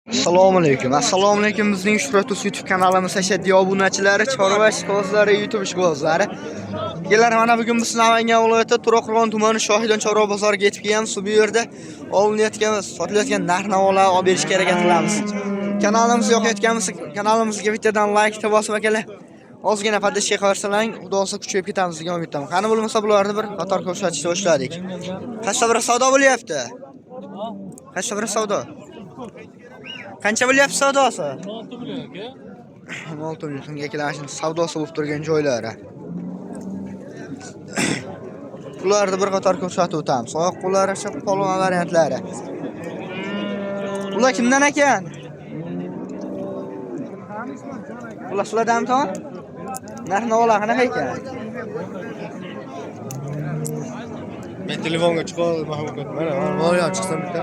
Assalomu alaykum. Assalomu alaykum bizning Shuhrat Uz YouTube kanalimiz ashaddiy obunachilari, chorva ishqibozlari, YouTube ishqibozlari. Kelar mana bugun biz Namangan viloyati To'raqo'rg'on tumani Shohidon chorva bozoriga yetib kelganmiz. Bu yerda olinayotgan, sotilayotgan narx-navolarni olib berishga harakat qilamiz. Kanalimizni yoqayotganmiz, kanalimizga bittadan like bosib akalar. Ozgina поддержка qilsalaring, xudo xohlasa kuchayib ketamiz degan umiddaman. Qani bo'lmasa bularni bir qator ko'rsatishni boshladik. Qaysi bir savdo bo'lyapti? Qaysi bir savdo? Qancha bo'lyapti savdosi? 16 million aka. 16 million so'mga kelishini savdosi bo'lib turgan joylari. Ularni bir qator ko'rsatib o'tamiz. Oyoq qo'llari shu polvon variantlari. Ular kimdan ekan? Ular sizlardanmi tamom? Narx-navolar qanaqa ekan? Men telefonga chiqib oldim, mana mana chiqsam bitta.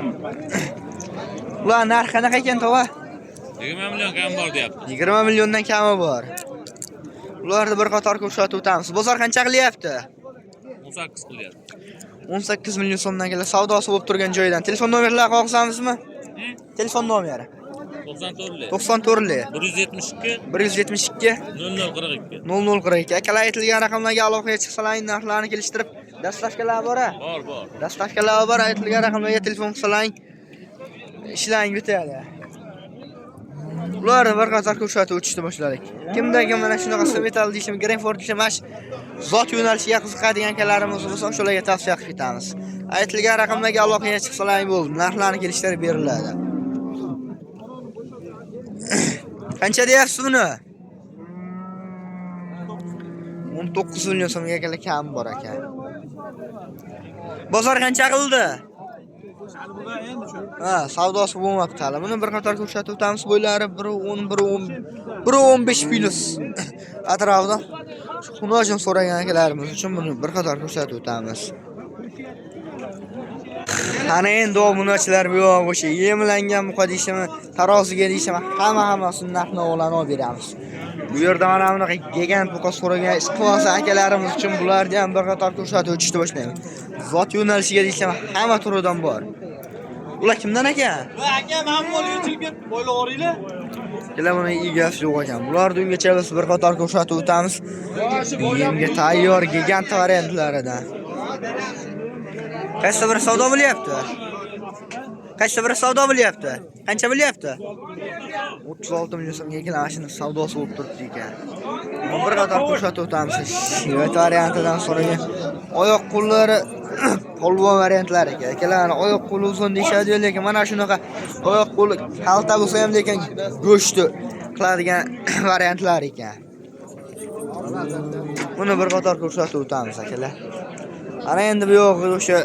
Ular narxi qanaqa ekan tog'a? 20 million kam bor deyapti. 20 milliondan kami bor. Ularni bir qator ko'rsatib o'tamiz. Bozor qancha qilyapti? 18 qilyapti. 18 million so'mdan keladi savdosi bo'lib turgan joydan. Telefon nomerlarini qog'izamizmi? Telefon nomeri 94 94 lik 172 172 0042. 0042. Akalar aytilgan raqamlarga aloqaga chiqsalaring, narxlarni kelishtirib, dastavkalar bor a? Bor, bor. Dastavkalar bor, aytilgan raqamlarga telefon qilsalaring, ishlaring bitadi. Ularni bir qator ko'rsatib o'tishni boshladik. Kimda kim mana shunaqa metal deyishim, Greenford deyishim, mana shu zot yo'nalishiga qiziqadigan akalarimiz bo'lsa, o'shalarga tavsiya qilib ketamiz. Aytilgan raqamlarga aloqaga chiqsalaring bo'ldi, narxlarni kelishtirib beriladi. Qancha deyapsiz buni? 19 million so'mga akalar kam bor ekan. Bozor qancha qildi? Ha, savdosi bo'lmabdi hali. Buni bir qator ko'rsatib o'tamiz. Bo'ylari 1.10, 1.10, 1.15 plus atrofida. Shu Xunojin so'ragan akalarimiz uchun buni bir qator ko'rsatib o'tamiz. Ana endi obunachilar bu yoq o'sha yemlangan buqa deyishimi, taroziga deyishimi, hamma-hammasini narx-navolarni olib beramiz. Bu yerda mana bunaqa gigant buqa so'ragan ishqiboz akalarimiz uchun bularni ham bir qator ko'rsatib o'tishni boshlaymiz. Zot yo'nalishiga deyishimi, hamma turidan bor. Ular kimdan ekan? Aka, men mol yechilib ketdi, bo'ylaveringlar. Kelar buni egasi yo'q ekan. Bularni ungacha biz bir qator ko'rsatib o'tamiz. Yemga tayyor gigant variantlaridan. Qaysi bir savdo bo'lyapti? Qaysi bir savdo bo'lyapti? Qancha bo'lyapti? 36 million so'mga ekan, mana shuni savdosi bo'lib turibdi ekan. Buni bir qator ko'rsatib o'tamiz. Shvet variantidan so'ragan oyoq qo'llari polvon variantlari ekan. Akalar oyoq qo'li uzun deyishadi, lekin mana shunaqa oyoq qo'li kalta bo'lsa ham lekin go'shtni qiladigan variantlar ekan. Buni bir qator ko'rsatib o'tamiz akalar. Ana endi bu yo'q o'sha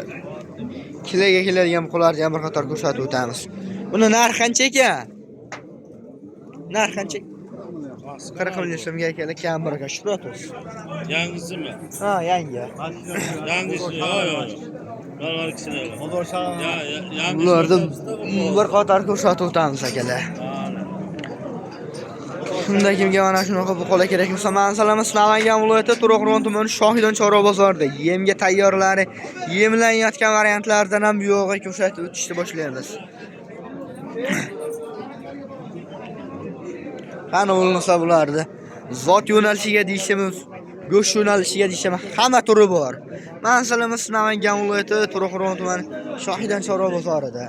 kiloga keladigan buqalarni ham bir qator ko'rsatib o'tamiz. Buni narxi qancha ekan? Narxi qancha? 40 million so'mga akalar kam bir ekan. Shuhrat o'zi. Yangisimi? Ha, yangi. Yangisi, yo'q, yo'q. Bor ikisini. Ya, yangisi. Bularni bir qator ko'rsatib o'tamiz akalar. Shunda kimga mana shunaqa buqalar kerak bo'lsa, manzilimiz Namangan viloyati To'raqo'rg'on tumani Shohidon chorva bozorida. Yemga tayyorlari, yemlanayotgan variantlardan ham yo'g'i ko'rsatib o'tishni boshlaymiz. Qani bo'lmasa bularni zot yo'nalishiga deyishimiz, go'sht yo'nalishiga deyishimiz hamma turi bor. Manzilimiz Namangan viloyati To'raqo'rg'on tumani Shohidon chorva bozorida.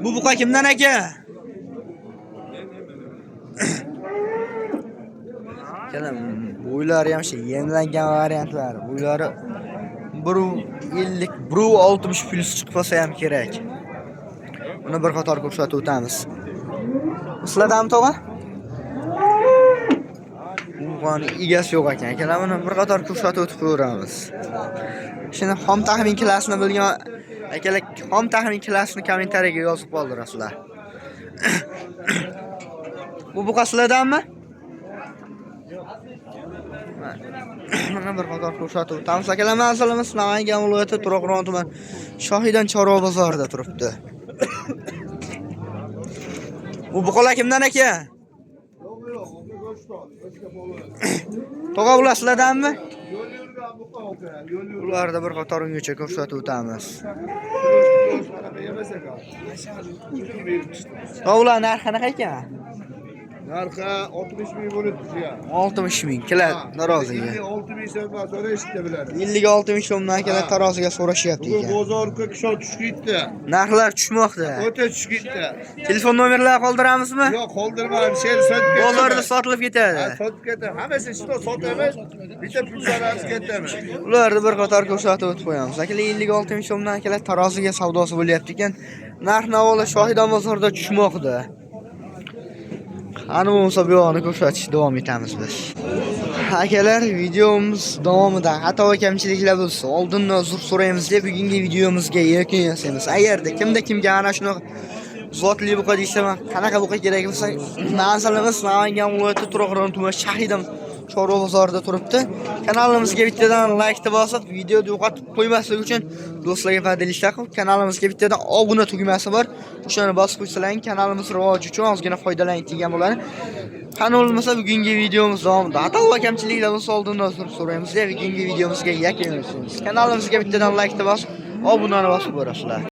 Bu buqa kimdan aka? Kelam bo'ylari ham shu yemlangan variantlar. Bo'ylari 1.50, 1.60 plus chiqib qolsa ham kerak. Uni bir qator ko'rsatib o'tamiz. Sizlardanmi tog'a? Buqani egasi yo'q ekan. Akalar buni bir qator ko'rsatib o'tib ko'ramiz. Shuni xom taxmin kilasini bilgan akalar xom taxmin kilasini kommentariyaga yozib qoldirasizlar. Bu buqa sizlardanmi? Mana bir qator ko'rsatib o'tamiz. Akalar manzilimiz Namangan viloyati To'raqo'rg'on tumani Shohidon chorva bozorida turibdi. Bu buqalar kimdan aka? Tog'a, bular sizlardanmi? Ularda bir qator ungacha ko'rsatib o'tamiz. Tog'a, ular narxi qanaqa ekan? Narxi 60 ming bo'lib tushgan. 60 ming kilo taroziga. 6 ming so'mdan so'rashdi bular. 56 ming so'mdan akalar taroziga so'rashyapti Bugun ekan. bozor ko'p tushib ketdi. Narxlar tushmoqda. O'ta tushib ketdi. Telefon nomerlari qoldiramizmi? Yo'q, qoldirmaymiz. Sher sotib ketamiz. Bozorda sotilib ketadi. Ha, sotib ketamiz. Hammasi shuni sotamiz. Bitta pul so'ramiz, ketamiz. Ularni bir qator ko'rsatib o'tib qo'yamiz. Akalar, 56 ming so'mdan akalar taroziga savdosi bo'lyapti ekan. Narx navolar Shohidon bozorida tushmoqda. Qani bo'lmasa bu yog'ini ko'rsatishda davom etamiz biz. Akalar, videomiz davomida xato va kamchiliklar bo'lsa, oldindan uzr so'raymiz deb bugungi videomizga yakun yasaymiz. Agarda kimda kimga ana shunaqa zotli buqa deyishsa, qanaqa buqa kerak bo'lsa, manzilimiz Namangan viloyati To'raqo'rg'on tumani Shahidam chorva bozorida turibdi. Kanalimizga bittadan like bosib, videoni yo'qotib qo'ymaslik uchun do'stlarga foydalishlar qilib, kanalimizga bittadan obuna tugmasi bor. O'shani bosib qo'ysalaring, kanalimiz rivoji uchun ozgina foydalanib degan bo'ladi. Qani bo'lmasa bugungi videomiz davomida xato va kamchiliklar bo'lsa oldindan uzr so'raymiz. Bugungi videomizga yakun yasaymiz. Kanalimizga bittadan like bosib, obunani bosib borasizlar.